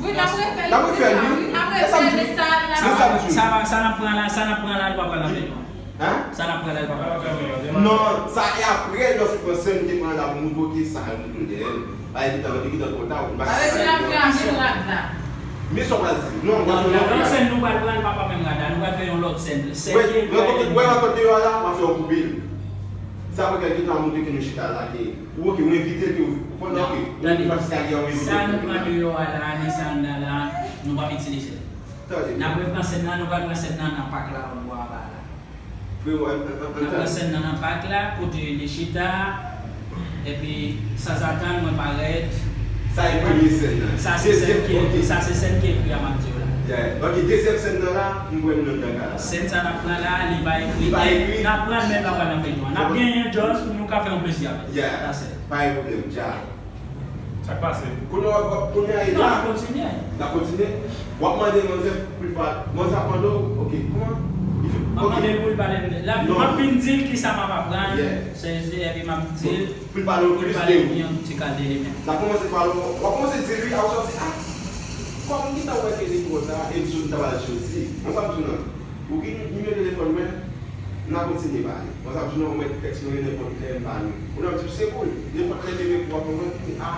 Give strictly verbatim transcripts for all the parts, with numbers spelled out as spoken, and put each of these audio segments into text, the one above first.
Wi, n ap refè l. N ap refè l, wi. Wi, n ap refè l, e sa m di. Sa, sa, sa n ap pran la, sa n ap pran la, li pa pral nan feyton. Hein? Sa n ap pran la, li pa pral nan feyton. Non, sa e apre, lè w fin pran sèn, te pran la pou moutre w ki sa yo moutre w dèyè l. Ba li kitan, li kitan twò ta, ou pa. Avèk sa n ap fè avèk rad la. Men sa w pral di. Non, non, non, non. Lòt sèn nou pral pran, li pa pral menm rad la. Nou pral fè yon lòt sèn. Sèn ki ekri a. Wè, rankontre yo a la, m ap fè yon koupe l. Sa pral kèk tan moutre ke nou chita la, ke ou, oke, ou envite l, ke ou, pandan ke ou, tande, ou pa chita, ou envite l. Sa nou pran deyò a la, ni sa anndan la, nou p ap itilize l. Tande. N ap repran sèn nan, nou pral pran sèn nan nan pak la, anbwa a la. Frero, an, an, an, n ap pran sèn nan nan pak la, kote li chita, epi sanzatann mwen parèt. Sa e premye sèn nan. Sa se sèn ki, oke, sa se sèn ki ekri a m ap di w la. Yeah. Ok, dezyèm sèn nan la, m kwè nou nan kay la. Sèn sa n ap pran la, li pa ekri. Li pa ekri. N ap pran l, men l pa pral nan feyton an. N ap genyen just, nou ka fè yon plezi avè l. Yeah. Sa se. Pa gen pwoblèm, dja. Sa k pase? Kounye a, kounye a, e la. Non, n ap kontinye. N ap kontinye? W ap mande manzè pou li pa, manzè ap mande w, oke, kòman? M ap mande l pou l pale m de, la, m ap fin di l kisa m ap aprann. Yeah. Se, se, epi m ap di l pou l pale yon ti kal de li menm. L ap kòmanse pale, w ap kòmanse di l, wi, a w sòti, a, kòm m gentan wè ke li konsa, e m sou m ta pral jodi. Mwen sa m di w nan. Ou gen nimewo telefòn mwen, n a kontinye pale. Mwen sa m di w nan, ou mèt tèks mwen nenpòt lè m pale. Ou nan di w se pou l. Nenpòt lè te gen pou w ap mwen, a,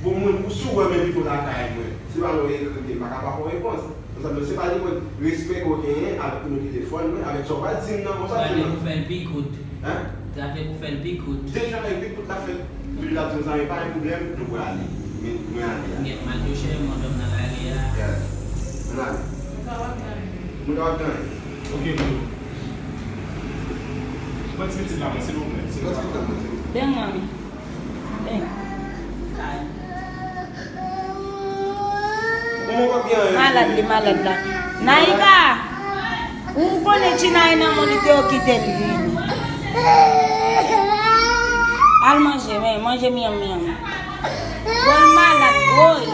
Pou moun, pou si w wè m envite w lakay mwen, se pa lè w ekri m, m pa ka pa fè w repons. Konsa, se pa li mwen, respè ke w genyen avèk nimewo telefòn mwen, avèk sa w pa di m nan, konsa, Gade pou fè l pi kout. Hein? Gade pou fè l pi kout. Deja, e pi kout la fèt. Pi la di sa, e pa yon pwoblèm, nou pral ale. Men, mwen ale a. Gen mal touche, mwen dòm nan lari a. Yeah. Ann ale. Mwen ka wap ganye. Ok, bro. Ban ti pitit la mwen, silvouplè. Ban ti pitit la mwen, silvouplè. Bèl mami. Bèl. Ou wap gen anyen. Malad li, malad la. Naika! Ou konnen China e nan mond li te yo kite l vini. Al manje, men, manje myanm myanm. Bon, l malad, woy.